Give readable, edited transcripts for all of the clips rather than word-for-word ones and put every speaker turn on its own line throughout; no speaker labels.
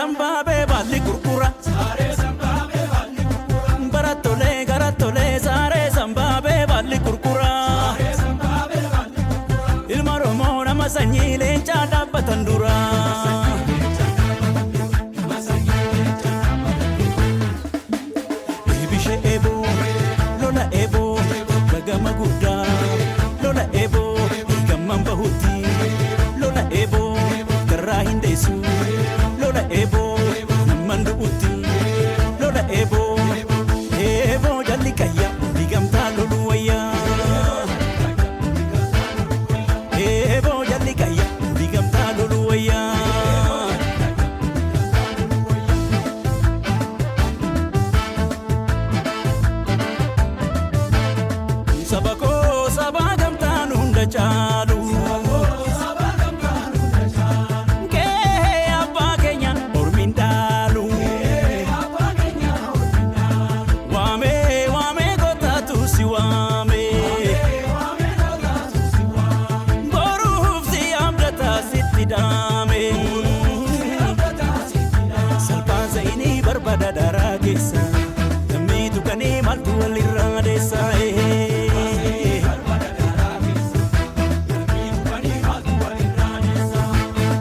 Sambaabee baalli gurgura. Barattolee garattolee saaree sambaabee baalli gurgura. Ilma Oromoo nama sanyii leencaa dhaabbatan dura. Deebishee eeboo lola eeboo gagama guddaa lola eeboo gamman bahutti lola eeboo garraa hin deessu lola eeboo namman du'utti lola eeboo eeboo jalli kayya digamtaa lolu wayyaa. Eeboo jalli kayya digamtaa lolu wayyaa. Saba koo saba gamtaan hunda caalu. Qe'ee abbaa keenya ormiin dhaalu. Waamee waamee kootaatu si waamee. Boruuf si abdataa sitti daame. Salphaan sa'inii barbaada daaraa keessa. Lammii tuqanii maaltu walirraa deessa.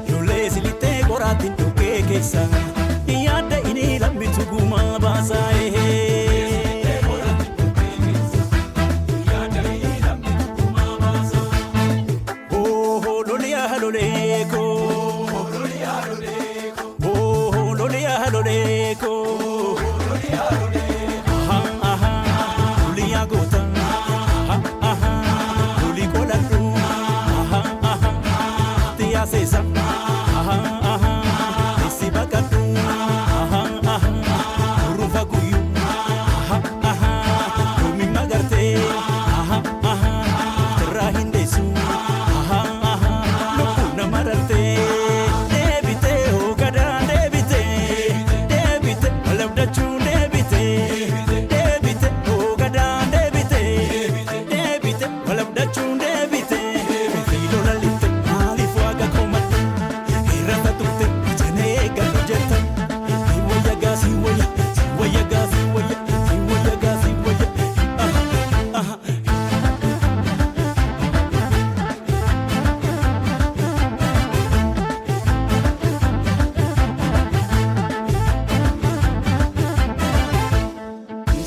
Ijoollee silittee qoraattiin dhoqqee keessa. Yaadda inni lammitu gumaa baasa. Oh, loliyaa lolee koo. Oh, loliyaa lolee koo. Aha, aha, loliyaa goota. Aha, aha, lolii qoladhu. Aha, aha, tiyaa seesa. Aha, aha, isi baqadhu. Aha, aha, urufa guyyu. Aha, aha, loomi magartee. Aha, aha, tirraa hin deessu. Aha, aha, lubbuu nama rartee. Deebitee hoogadaa deebitee. Deebitee walabdachuun deebitee. Deebitee hoogadaa deebitee. Deebitee walabdachuun deebitee. Lola litte maaliif waaqa komadhu? Hir'ata turte janee eeggadhu jetta. Si wayya gaa si wayya si wayya gaa si wayya si wayya gaa si wayya. Aha aha.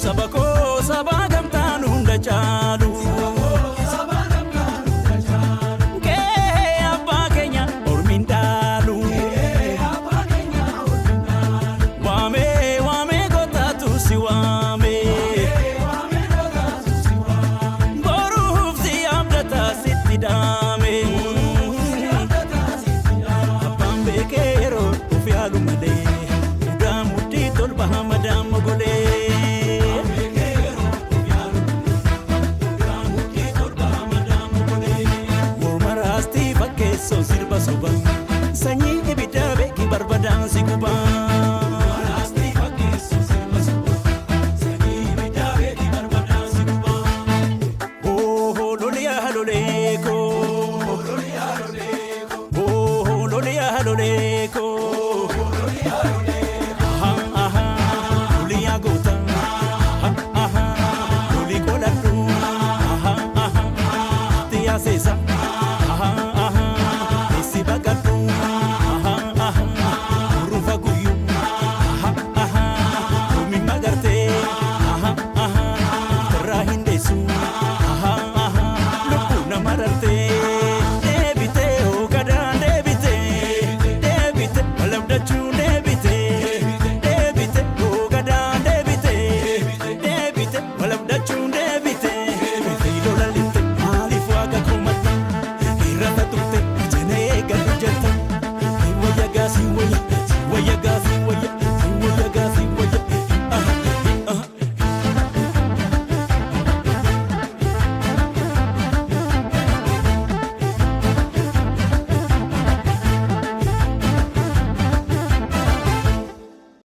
Saba koo saba gamtaan hunda caalu. Qe'ee abbaa keenya ormiin dhaalu. Waamee waamee kootaatu si waamee. Boruuf si abdataa sitti daame. Abbaan beekee yeroo of yaalu malee. Mudaa mudhii tolba hamadaa mogolee. Morma raastii fakkeessoo sirba soba. Sanyii ibiddaa beeki barbadaan si guba. Oh, loliyaa lolee koo. Oh, loliyaa lolee.